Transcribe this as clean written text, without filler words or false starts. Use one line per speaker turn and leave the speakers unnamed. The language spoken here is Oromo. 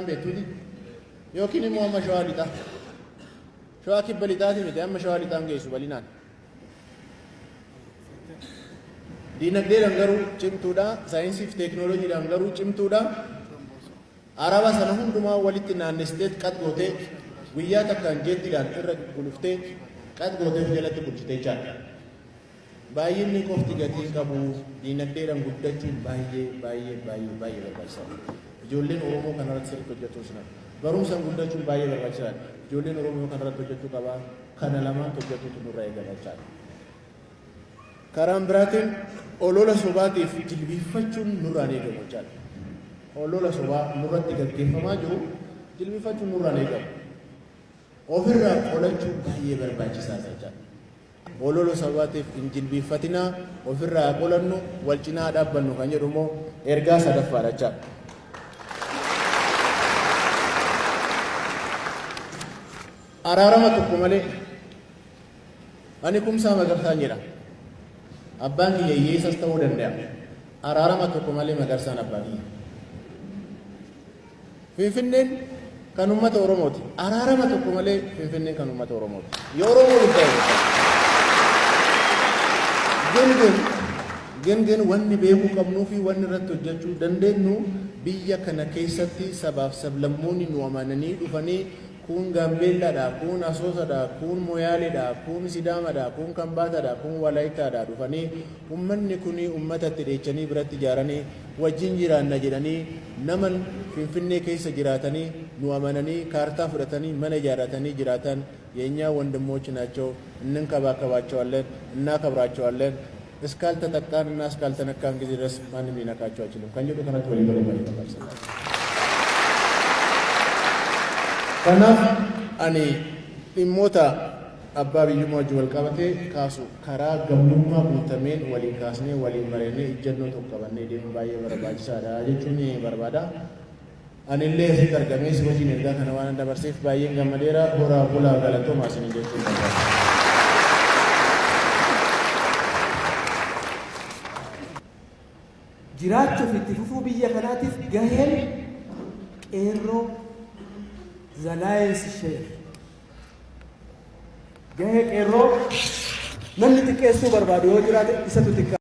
Beektuuti. Yookiin immoo amma Shawaa Lixaa. Shawaa Kibba Lixaati miti, amma Shawaa Lixaan geessu bal'inaan. Diinagdeedhaan garuu cimtuudha. Saayinsii fi teekinooloojiidhaan garuu cimtuudha. Araba sana hundumaa walitti naannessitee qat gootee, guyyaa takkaan jeettiidhaan irra guluftee, qat gootee of jalatti bulchite jechaadha. Baay'inni qofti gatii hin qabu, diinagdeedhaan guddachuun baay'ee baay'ee baay'ee baay'ee barbaachisaadha. Ijoolleen Oromoo kanarratti sirriitti hojjechuu sin hafa. Barumsaan guddachuun baay'ee barbaachisaadha. Ijoolleen Oromoo kanarratti hojjechuu qaba. Kana lamaantu hojjetuutu nurraa eegama jechaadha. Karaan biraatiin olola sobaatiif jilbiiffachuun nurraan eegamu jechaadha. Olola sobaa nurratti gaggeeffamaa jiru jilbiiffachuun nurraan eegamu. Ofirraa qolachuun baay'ee barbaachisaadha jechaadha. Olola sabaatiif hin jilbiiffatinaa, ofirraa haa qolannu, wal cinaa haa dhaabbannu kan jedhu immoo ergaa sadaffaadha jechaadha. Araarama tokko malee ani Kumsaa Magarsaan jedha. Abbaan kiyya hiyyeessas ta'uu danda'a. Araarama tokko malee Magarsaan abbaa kiyya. Finfinneen kan ummata Oromooti. Araarama tokko malee Finfinneen kan ummata Oromooti. የኦሮሞ ጉዳይ ነው። ግን ግን ግን ግን wanni beekuu qabnuu fi wanni irratti hojjechuu dandeenyu, biyya kana keessatti sabaaf sablammoonni nu amananii dhufanii, kun Gaambeellaadha, kun Asoosadha, kun Moyaaleedha, kun Sidaamadha, kun Kambaatadha, kun Walaayitaadha dhufanii, ummanni kun ummata itti dheechanii biratti ijaaranii wajjin jiraanna jedhanii, nama Finfinnee keessa jiraatanii nu amananii kaartaa fudhatanii mana ijaarratanii jiraatan የእኛ ወንድሞች ናቸው። እንንከባከባቸዋለን፣ እናከብራቸዋለን። እስካልተጠቃን እና እስካልተነካን ጊዜ ድረስ ማንም ሊነካቸው አይችልም። kan jedhu kanatti walii galuu baay'ee barbaachisaadha. Kanaaf ani dhimmoota abbaa biyyummaa wajjin wal qabatee kaasu karaa gamnummaa guutameen waliin kaasnee, waliin mari'annee, ijjannoo tokko qabannee deemuun baay'ee barbaachisaadha jechuun barbaada. Anillee asitti argamee si wajjin ergaa kana waan dabarseef baay'een gammadeera. Horaa bulaa, galatoomaa isinii jechuun barbaada.
Jiraachuuf itti fufuu biyya kanaatiif gaheen qeerroo the lion's share. Gahee qeerroo namni xiqqeessuu barbaadu yoo jiraate isatu xiqqaa.